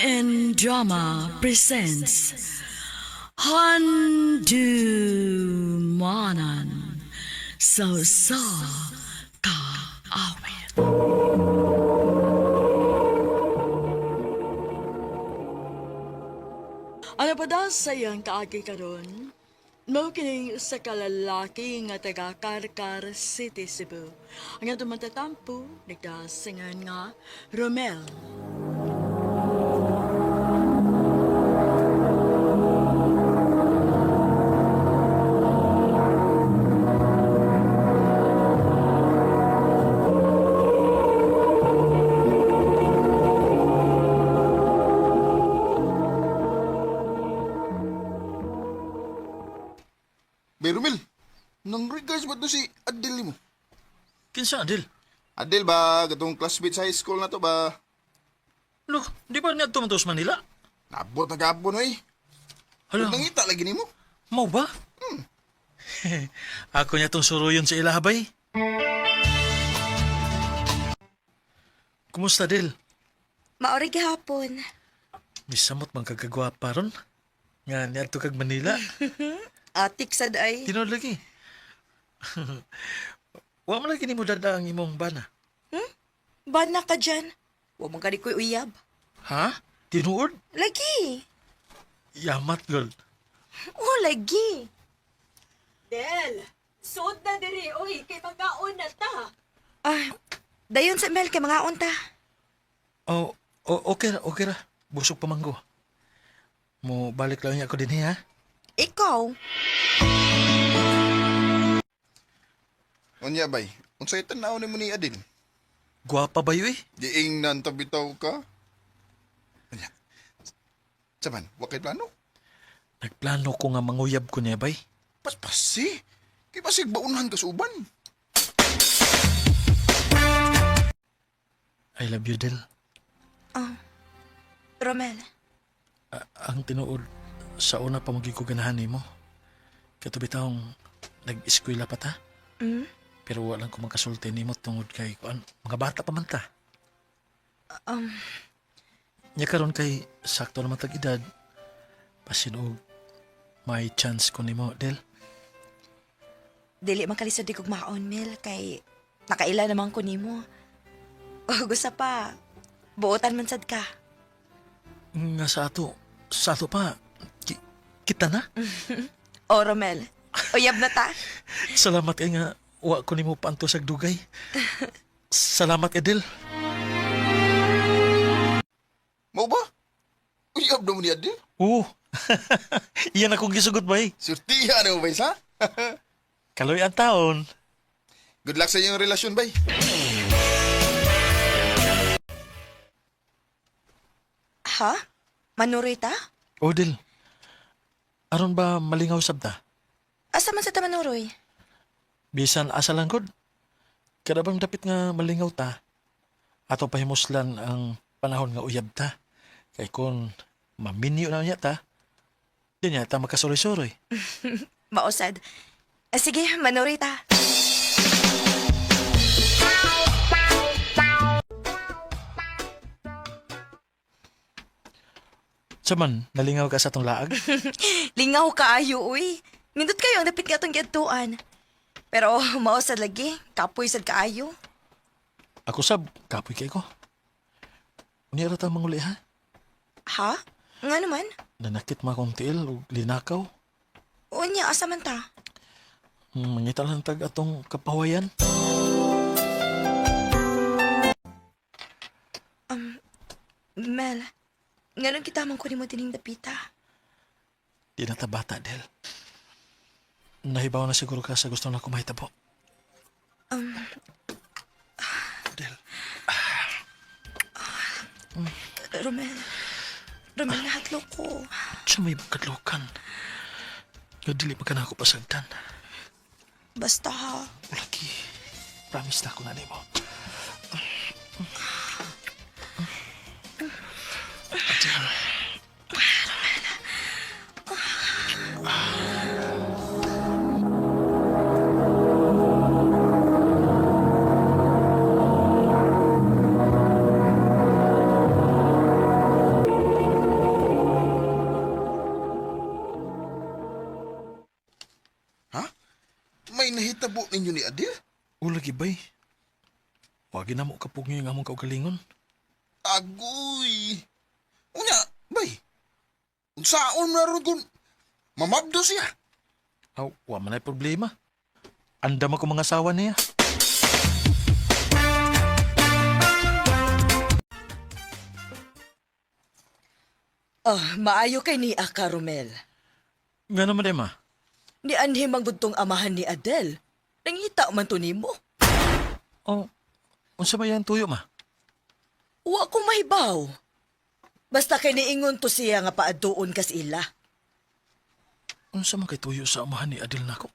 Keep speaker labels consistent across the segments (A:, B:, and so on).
A: RMN Drama presents Handu Manan So Sa Kaawit. Ano pa daw sa iyang kaagi karon? Mao kining sa kalalaki nga taga Carcar City, Cebu. Ang atong matatampo, nagdasingan nga Romel.
B: Bay Romel, nang regards ba to si Adel mo?
C: Kinsa, Adil?
B: Adel ba, katong classmate sa high school na to ba?
C: Look, di ba niya tumatos Manila?
B: Nabot na gapon oy.
C: Hala,
B: Nangita lagi nimo.
C: mau ba? Ako niya tong suruyon sa ilahabay. Kumusta, Adil?
D: Maori gihapon.
C: Misamot man kagagwapa ron. Nga, niadto kag Manila.
D: Atik sad ay.
C: Tinuod lagi. Wa man lagi nimo dada ang imong bana.
D: Bana ka dyan. Wa man gani ko'y uyab.
C: Ha? Tinuod?
D: Lagi.
C: Yamat, girl.
D: Oh, lagi.
E: Del, suod na diri, oy, kay magaon na ta.
D: Ah, dayon sa Mel kay mga unta.
C: Oh, okay ra, okay ra. Busog pa man ko. Mo balik lang niya ako din ha.
D: Ikaw,
B: Unya bay, unsay tan-aw nimo ni Adel?
C: Gwapa ba yun eh?
B: Diing nan tabitaw ka. Unya. Saman, wa kay plano?
C: Nagplano ko nga manguyab ko niya, bay.
B: Paspasi. Kay basig baunhan ka sa uban.
C: I love you, Del.
D: Romel.
C: Ang tinuod, sa una pa magiging ko ganahan nimo. Katubi taong nag-eskwela pa ta.
D: Mm?
C: Pero wala ko makasulti nimo tungod kay kuan, mga bata pa man ta.
D: Um,
C: Nya karon kay sakto naman tag edad. Pasin og may chance ko nimo, Del.
D: Dili man kalisod di kog maon, Mel, kay nakaila naman ko nimo. Oh, gusto pa. Buotan man sad ka.
C: Nga sa ato pa, kita na.
D: Oh, Romel. Uyab na ta.
C: Salamat kay nga wa ko nimo paantos ag dugay. Salamat Edel.
B: Mao ba? Uyab na mo ni Adel?
C: Oo. Iyan akong gisugot bay.
B: Surtihan na mo bay sa?
C: Kaloy ang taon.
B: Good luck sa iyong relasyon bay.
D: Ha? Manuroy ta?
C: Odil. Aron ba malingaw sabta?
D: Asa man sa ta manuroy?
C: Bisan asa lang gud. Kada bang dapit nga malingaw ta? Ato pahimuslan ang panahon nga uyab ta. Kay kon maminyo na niya ta, di niya ta makasuroy-suroy.
D: Mausad. Ah, sige, manuroy ta.
C: Saman, nalingaw ka sa atong laag?
D: Lingaw kaayo, uy. Nindot kayo ang dapit nga atong giadtuan. Pero mausad lagi, kapoy sad kaayo.
C: Ako sab, kapoy kay ko. Unya ra ta manguli ha?
D: Ha? Nga naman?
C: Nanakit ma akong tiil ug linakaw.
D: Unya, asa man ta?
C: Mangita lang tag atong kapawayan.
D: Mel, nganong kita man kunin mo dining dapita?
C: Di na ta bata, Del. Nahibaw na siguro ka sa gusto na kumahitabo. Del,
D: Romel, Romel, nahadlok ko.
C: siya may kadlukan. Nga dili pa ka na ako pasagdan.
D: Basta ha.
C: Lagi, promise na ako na nimo. Del.
B: nahitabo ninyo ni Adel?
C: Ulagi bay. Wagi na mo kapugyo yung among kaugalingon.
B: Agoy! Unya, bay. Unsaon na ron kung mamabdo siya?
C: Aw, wa man ay problema. Andam ako mga asawa niya.
E: Oh, maayo kay ni Aka Romel.
C: Nga naman ma.
E: Ni anhi manggudtong amahan ni Adel. Nangita man to nimo.
C: Oh, unsa ba yan tuyo ma?
E: Wa ko mahibaw. Basta kay niingon to siya nga paaduon kas ila.
C: Unsa man kay tuyo sa amahan ni Adel nako?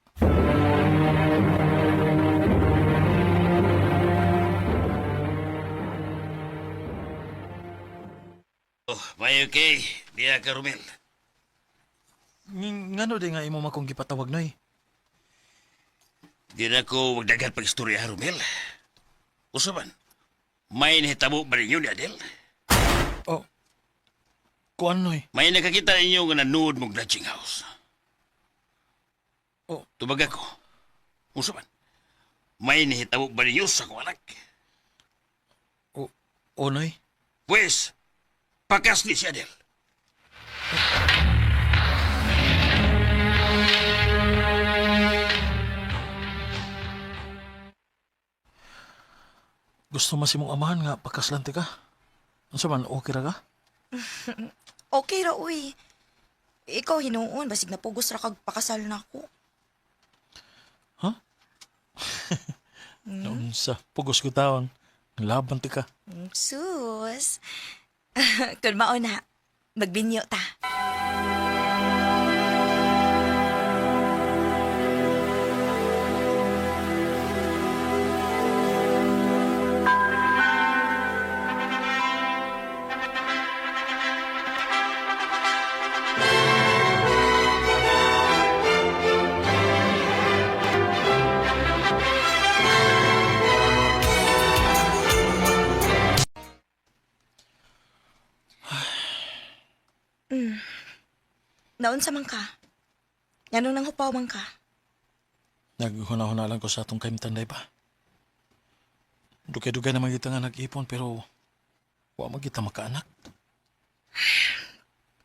F: Oh, may okay. Diya ka, Romel.
C: Ngano di nga imo makong gipatawag noy?
F: Di na ko magdagan pag-istorya, Romel. Usaban, may nahitabo ba ninyo ni Adel?
C: Oh, kuan noy.
F: May nakakita ninyo nga nanood mong lodging house.
C: Oh.
F: Tubag ako. Usaban, may nahitabo ba ninyo sa akong anak?
C: Oh, oh noy.
F: Pwes, pakas ni si Adel.
C: Gusto man si mong amahan nga pakaslan ti ka. Unsa man okay ra ka?
D: Okay ra uy. Ikaw hinuon basig napugos ra kag pakasal nako.
C: Ha? Naunsa, pugos ko taon. Laban ti ka.
D: Sus. Kun mao na, magbinyo ta. Naunsa man ka? Nganong nanghupaw man ka?
C: Naghuna-huna lang ko sa atong kaimtanday ba. Dugay-dugay naman kita nga nag-ipon pero wa man kita makaanak.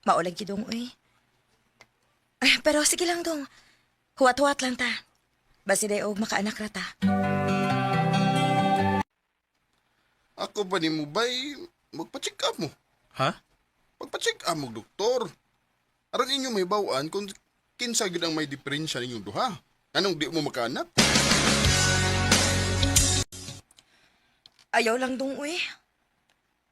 D: Maulag dong uy. Ah, pero sige lang dong. Huwat-huwat lang ta. Basi day og makaanak ra ta.
B: Ako ba ni mo, bay? Magpa-check up mo.
C: Ha?
B: Magpa-check up mo, doktor. Aron inyo may bawaan kung kinsa gid ang may diferensya ninyong duha. Anong di mo makaanak?
D: Ayaw lang dong uy.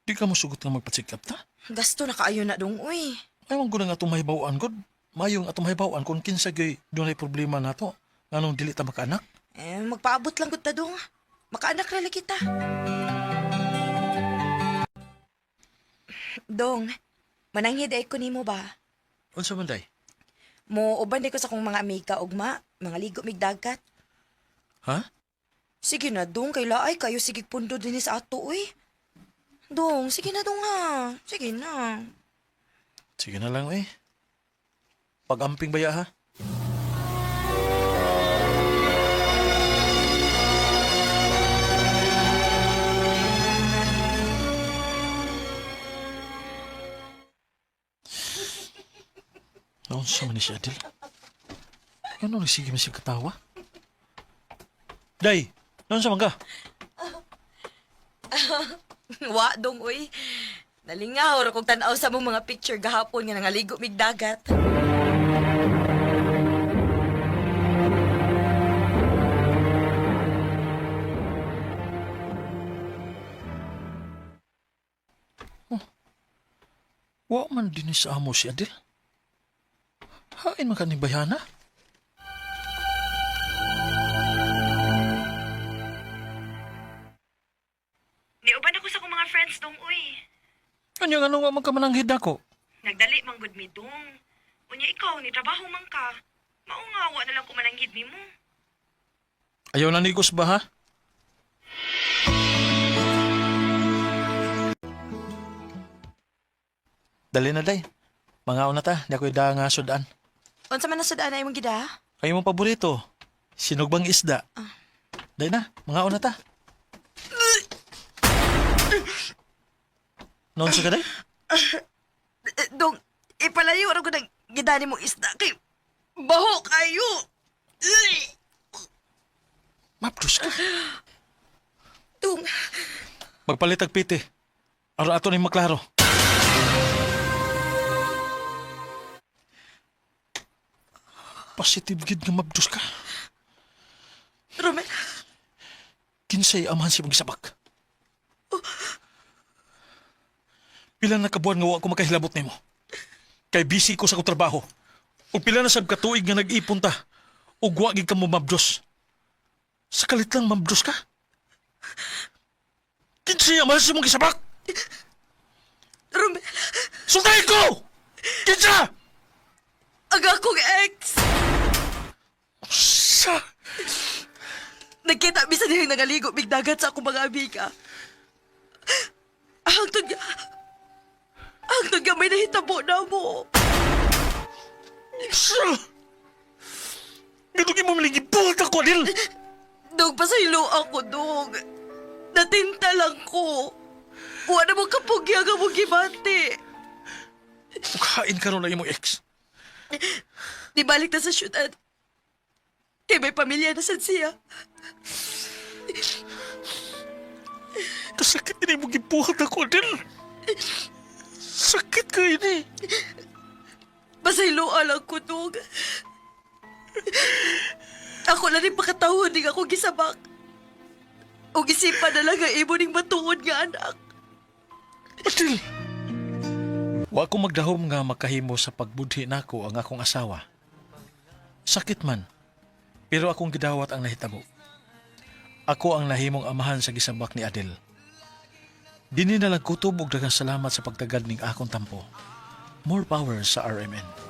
C: Di ka mo sugot nga magpa-check up ta?
D: Gasto na kaayo na dong uy.
C: Ayaw ko na nga itong mahibawaan god. Mayong atong mahibawaan kung kinsa gay dunay problema nato. Nganong dili ta makaanak?
D: Eh, magpaabot lang gud ta dong. Makaanak ra lagi ta. Dong, mananghid ay ko nimo ba?
C: Unsa man day?
D: Mo uban day ko sa akong mga amiga ugma, mga ligo mig dagat.
C: Ha?
D: Sige na dong, kay laay kayo sige pundo dinhi sa ato uy. Dong, sige na dong ha. Sige na.
C: Sige na lang eh. Pag-amping baya ha? Naunsa man ni siya, Adel? Ano nagsige man siya katawa? Day, naunsa man ka?
D: Wa dong uy. Nalingaw ra kog tan-aw sa mong mga picture gahapon nga nangaligo mig dagat.
C: Wa man din ni sa amo si Adel. Hain man ka ni Bayana?
D: Niuban ako sa akong mga friends dong uy.
C: Ano nga wa man ka mananghid ako?
D: Nagdali man gud mi dong. Unya ikaw ni trabaho man ka. Mao nga wa na lang ko mananghid nimo.
C: Ayaw na nigos ba ha? Dali na day. Mga na ta, di ako'y da nga sudan.
D: Unsa man ang sudan ay imong gida?
C: Kayo mong paborito. Sinugbang isda. Dahil na, mga una ta. Noon sa ka, day?
D: Eh, Dong, ipalayo ra ko nang gidani mong isda kay baho kayo. Uy!
C: Mapdos ka.
D: Dong,
C: Magpalit og piti. Aron ato ni maklaro. Positive gid nga mabdos ka.
D: Romel,
C: Kinsay amahan si magsabak. Pila na kabuan nga wa ko makahilabot nimo. Kay busy ko sa akong trabaho. Ug pila na sab ka tuig nga nag-ipon ta. Ug wa gid ka mo mabdos. Sa kalit lang mabdos ka. Kinsay amahan si mong gisabak?
D: Romel,
C: Sultahin ko! Kinsa!
D: ang akong ex.
C: Sa!
D: Nagkita bisan niyang nangaligo bigdagat sa akong mga amiga. Hangtod nga, hangtod nga may nahitabo na mo.
C: Sa! Ganun mo maligipot ako, Adil!
D: Dog, pasaylo ako, dog. Natinta lang ko. Wala mo kapugya nga mo gibati.
C: Mukhain ka ron na imong ex.
D: Di balik na sa syudad. Kay may pamilya na sad siya.
C: Kasakit din imong gibuhat ako, Adil! Sakit ka ini!
D: Pasaylo lang ko, dog. Ako na rin pakatawon din ako gisabak. O gisipan na lang ang imo ning matuod nga anak.
C: Adil! Wa ko magdahom nga makahimo sa pagbudhi nako ang akong asawa. Sakit man, pero akong gidawat ang nahitabo. Ako ang nahimong amahan sa gisabak ni Adel. Dini na lang kutob og daghang salamat sa pagtagad ning akong tampo. More power sa RMN.